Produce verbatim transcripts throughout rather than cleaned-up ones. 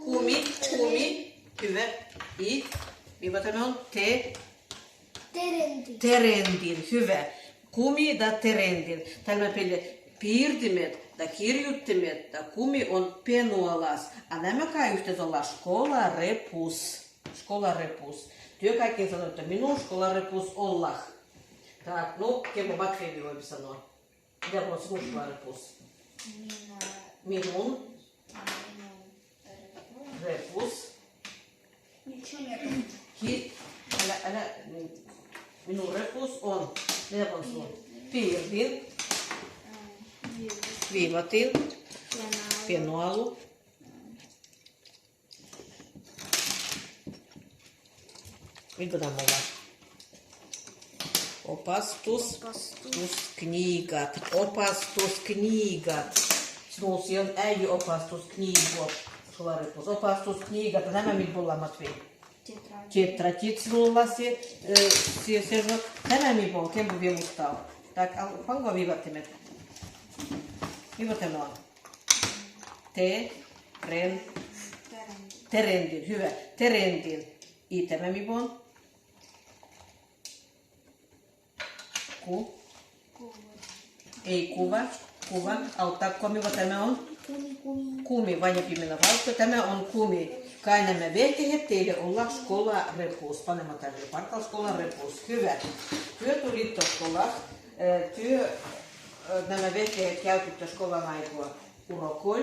Kumi, kumi, hyvä. I, mi våtan on, te-, terendin. Terendin, hyvä. Kumi da terendin. Talmapelli piirdimet da kirjuttimet da kumi on penualas. A nämä kaikki ühttös ollaan školarepus. Školarepus. Työ kaikki sanoo, että minun školarepus ollaan. Tak, nu, kemo Matvei voi sanoa. Dea on školarepus? Minä. Minun. Minun repus. Repus. Ki-, älä, älä, minun repus on. Dea on sun. Piirdin. Viivatin. Penualu. Penualu. Mii go dan mulla? Opastus. Opastus. Tus knjigat. Opastusknjigat. Snus on äju opastusknjigat. Školarepus. Opastusknjigat. Nämä mii bolla, Matvei? Tjetradi. Tjetradi, snus, si, e, si, sežo. Nämä mii bolla, kemo vie muštal. Tak, al, pango viivattimet. Viivatin on. Te-, ren-, terendin, hyvä, terendin. I, tämä mi bon. Ku-, ei kuva, kuva, al tak, kumi, va, tämä on? Kumi, kumi. Kumi, Vanja piti mennä valkko. Tämä on kumi. Kaikki nämä vehkehet teille ollaan školarepus. Panemme tälle partal školarepus. Hyvä. Työ tuli tuolla škola. E, työ, e, nämä vehkehet käävitte školan aikaa. Urokkol.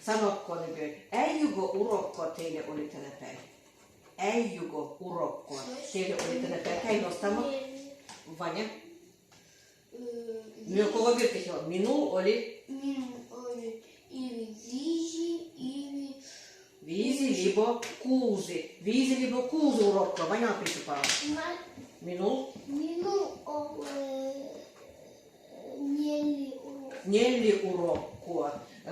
Sanokko nykyään, äijygo urokkoa teille oli tänä päivänä? Äijygo urokkoa teille oli tänä päivänä? Käy nostama. Vanja. Minä kova virkahella. Minul oli. Minul oli ivi viisi, ivi. Viisi libo kuusi. Viisi libo kuusi urokkoa. Vanja piti pala. Mä. Minul. Minul oli Nelli uro-, nelli urokkoa. E,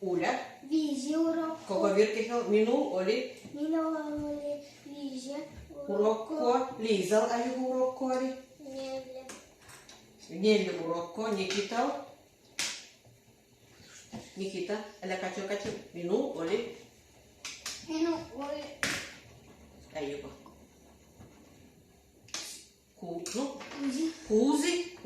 Ulja. Viisi urokkoa. Kova virkahella. Minul oli. Minul oli viisi urokkoa. Urokkoa. Liisal äijygo urokkoa oli? Nelli. Nelli urokkoa. Nikital. Nikita, älä katso, katso. Minul oli. Minul oli. Äijygo. Ku-, nu? Kuusi. Kuusi